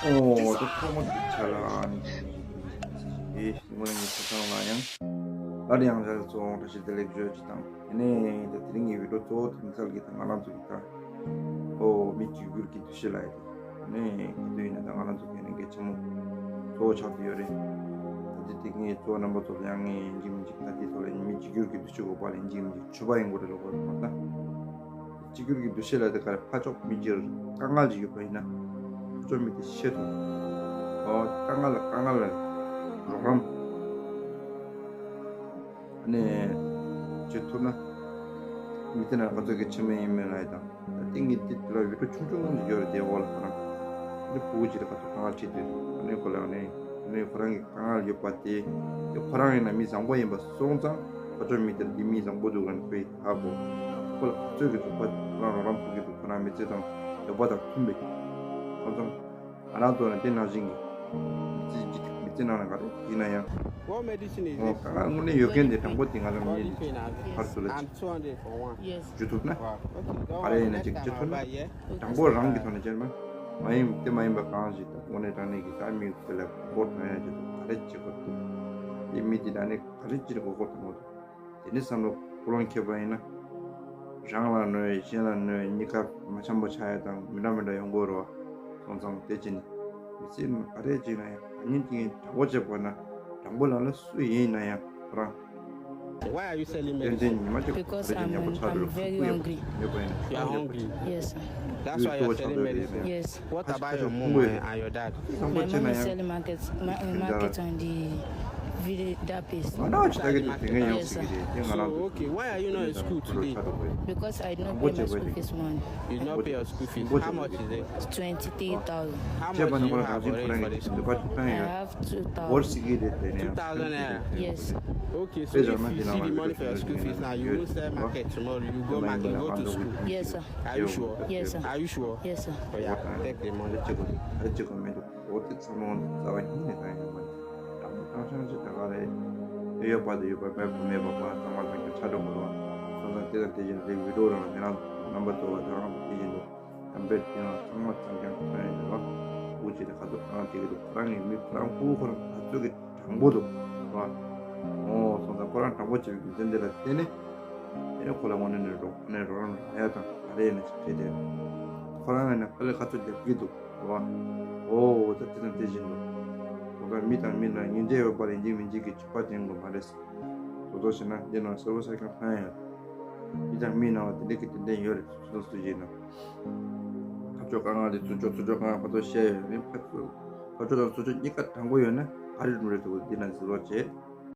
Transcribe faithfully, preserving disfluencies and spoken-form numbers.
ཨོ་ད་ཐོག་མ་དེ་ཆ་ལ་ཨ་ནི་ཨེ་ངོ་ནི་ཁ་སང་ལ་ཡང་སླར་ཡང་ཞལ་གཙོ་བོ་བཀྲ་ཤིས་བདེ་ལེགས་ཞུ་ཅི་དང་། དེ་ནས་ད་དེ་རིང་གི་བི་ཌིའོ་གཙོ་བོ་དེ་མི་ཚལ་གྱི་དང་ང་རང་ཚོ་གི་ད་ཨོ་མི་གཅིག་གྱུར་གྱི་འདུ་ཤེས་ལ་ཡ་དེ་ནས་ག་དུས་ཡིན་ན་ད་ང་རང་ཚོ་གི་ནི་གལ་ཆེན་མོ་གཙོ་བོ་ཆགས་ཏེ་ཡོད་རེད། ད་དེ་དེ་ངའི་གཙོ་བོ་རྣམ་པ་ཚོ་ལ་ཡང་ངས་ཡིན་གཅིག་མིན་གཅིག་ད་དེ་ཚོ་ལ་མི་གཅིག་གྱུར་གྱི་འདུ་ཤེས་དགོས་པ་ལ་ཡིན་གཅིག་མིན་གཅིག་མཆོད་པ་ཡིན་དགོས་རེད་ལོ་གོ་མ་ད། གཅིག་གྱུར་གྱི་འདུ་ཤེས་ལ་དེ་གར་ཕར་ཕྱོགས་མི་གཅིག་དཀའ་ངལ་ཅིག་ཡོད་པ་ཡིན་ན་ཕར་ཕྱོགས་མི་དེ་ཤེས་ཐུབ། ཨོ་དཀའ་ངལ་ལ་དཀའ་ངལ་ལ་རོགས་རམ་ནས་བྱེད་ཐུབ་ན། མི་དེ་ན་ང་ཚོ་གི་ཆེ་མོ་ཡིན་མིན་ལ་ཡི་དང་། ད་ཏིང་ངེ་འདི་དེ་ལ་བི་ཌིའོ་ཆུང་ཆུང་ཅིག་ཡོད་རེད། དེ་འོག་ལ་ཁོ་རང་འདི་ཕྲུ་གུ་ཅིག་ལ་ཁ་ཐུག་དཀའ་ངལ་འཕྲད་དུས་ཨ་ནི་ཁོ་ལ་ཨ་ནི་ཨ་ནི་ཁོ་རང་གི་དཀའ་ངལ་ཡོད་པ་དེ་དེ་ཁོ་རང་ཡིན་ན་མི་བཟང་པོ་ཡིན་པ་སོང་ཙང་ཕར་ཕྱོགས་མི་དེར་འདི་མི་བཟང་པོ་འདུག་ལ་ཁོས་ཧ་གོ། ཁོ་ལ་ཚོད་ཀྱི་ཚོད་པ་ཁོ་རང་རོགས་རམ་ཐུབ་ཀྱི་འདུག་ཁོ་རང་མི་ཚེ་དང་འདོད་པ་དང་མཐུན་པའི་སོང་ཙང་ང་རང་ཚོ་ནི་དེ་ནང་བཞིན་གྱི་མི་ཚེ་ནང་ལ་ག་རེ་ཡིན་ན་ཡང་What medicine is ཨོ་this? དཀའ་ངལ་དངོས་གནས་ཡོད་མཁན་དེ་དྲང་པོ་དེ་ང་རང་What are you ཉིད་paying as it? ཕར་ཚུར་ལ I'm two hundred for one. Yes. འཇུ་ཐུབ་ན་Wow. Okay, don't ག་རེ་worry. ཡིན་ན་Next ཅིག་time འཇུ་I'll ཐུབ་ན། buy, yeah? དྲང་པོ་རང་གི་ཐོག་ནས་བྱས་ན་མ་ཡིན་དེ་མ་ཡིན་པ་གང་ཞིག་དང་དངོས་གནས་དྲང་གནས་ཀྱི་ད་མི་དེ་ལ་མགོ་གཏོང་ཡ་ཅིག་དང་ག་རེ་བྱེད་དགོས་འདུག་དེ་མི་དེ་ད་ནི་ག་རེ་ཅིག་མགོ་སྐོར་གཏོང་དགོས་འདུག་དེ་ནི་བསམ་བློ་ཀུན་སློང་འཁྱེར་པ་ཡིན་ན། རང་ལ་གནོད་གཞན་ལ་གནོད་གཉིས་ཀ་མ་འཆམ་པོ་ཆགས་ཡ་དང་མི་འདྲ་མི་འདྲ་ཡོང་གི་རེད་བ། སོང་ཙང་དེ་ཅི་ནི་མི་ཚེ་ནང་ག་རེ་བྱས་ན་ཡང་ཉིན་གཅིག་དྲང་པོ་བྱེད་དགོས་ན་དྲང་པོ་ལ་ལ་སུ་ཡིན་ན་ཡང་ཁོ་རང་Why are you selling ཏན་ཏན་medicine? ཉི་མ་གཅིག་ག་Because རེ་ཅིག་I'm ཉམ་པོ་ཆགས་I'm འགྲོ་very ཁུག་ཡོད་hungry. ཡོད་པ་ཡིན་ན། You are hungry. Yes, sir. That's why you're selling medicine. Yes. What about your mom and your dad? བཟང་པོ་བྱས་ན་ཡང་། My mom is selling market, ma- uh, market on the village, that place. ང་ནང་ཅི་ད་གི་དུ་དེ་ངས་ཡོང་སྲིད་ཀྱི་རེད། དེ་ང་ནང་དུ་So, okay, why are you not in school today? ཆ་དུ་བས། Because I did not pay my school fees, one. You did not pay your school fees. How much is it? Twenty-three thousand. How much do you have already for the school? I have two thousand. འབོར་སྲིད་ཀྱི་རེད་དེ་ནས། Two thousand naira. Yes. Okay, so if you see the money for your school fees now, you won't sell market tomorrow. You go market, go to school. Yes, sir. Are you sure? Yes, sir. Are you sure? Yes, sir. Oh, yeah. Take the money. ཨ་ཅི་གོ་མེད་འདུག་འོ་དེ་ཚང་མ་རྩ་བ་ཉིད་ནས་བཏང་ཡོད་མ་རེད། དྲང་པོ་དྲང་བཞག་ཅིག་ད་ག་རེད། ཨེ་ཡོད་པ་དེ་ཡོད་པ་མེད་པ་མེད་པ་ཁོ་རང་ཚང་མ་ལ་ཀྱང་ཆ་འགྲོ་མི་རུང་བ། སོང་ཙང་དེ་དང་དེ་བཞིན་རིགས་བི་ཌིའོ་རང་ལ་དེ་རང་རྣམ་པ་ཚོ་བ་དེ་རང་དེ་བཞིན་དུ་དམ་པའི་དེ་རང་ཚང་མ་ཚང་ཀྱང་ཐོན་ཡོད་པ། ཨུ་ཅི་དེ་ཁ་ཐུག་ཁོ་རང་བྱེད་ཀྱི་འདུག་ཁོ་རང་གི་མི་ཁོ་རང་ཕྲུ་གུ་ཁོ་རང་ང་ཚོ་གི་དྲང་པོ་འདུག་ར། ཨོ་སོང་ཙང་ཁོ་རང་དྲང་པོ་བྱེད་པའི་རྒྱུ་མཚན་དེ་ལ་བརྟེན་ནས་དེ་ནས་ཁོ་ལ་དངོས་གནས་ནས་རོགས་ནས་རོགས་རམ་རག་ཡ་དང་ག་རེ་ཡིན་ན་ཞིག་བྱས་ཏེ། ཁོ་རང་ཡང་ན་ཁ་ལས་ཁ་ཚུར་རྒྱབ་ཀྱི་འདུག་ར། ཨོ་ད་དེ་དང་དེ་བཞིན་དུ་ཁོ་ཚོ་མི་དང་མི་ལ་ཡིན་གཅིག་ཡོད་པ་ལ་ཡིན་གཅིག་མིན་གཅིག་གི་ཕྱུག་པ་ཅན་དགོས་མ་རེད། དོ་དོ་བྱས་ན་འདི་ནང་གསལ་པོ་གསལ་རྐྱང་མཐོང་ཡ་ཡོད། མི་དང་མི་ནང་བ་དེ་འདྲ་གི་དེ་འདྲ་ཡོད་རེད། སུ་དང་སུ་ཡིན་ན། ཕར་ཕྱོགས་དཀའ་ངལ་དེ་ཚུར་ཕྱོགས་ཚུར་ཕྱོགས་དཀའ་ངལ་ཕར་ཚུར་བཤད་ཡོད་རེད། ཕར་ཚུར་ཕར་ཕྱོགས་དང་ཚུར་ཕྱོགས་གཉིས་ཀ་དྲང་པོ་ཡོད་ན་ག་རེ་འགྲོ་རེད་འདུག་འདི་ན་གཟིགས་རོགས་བྱེད།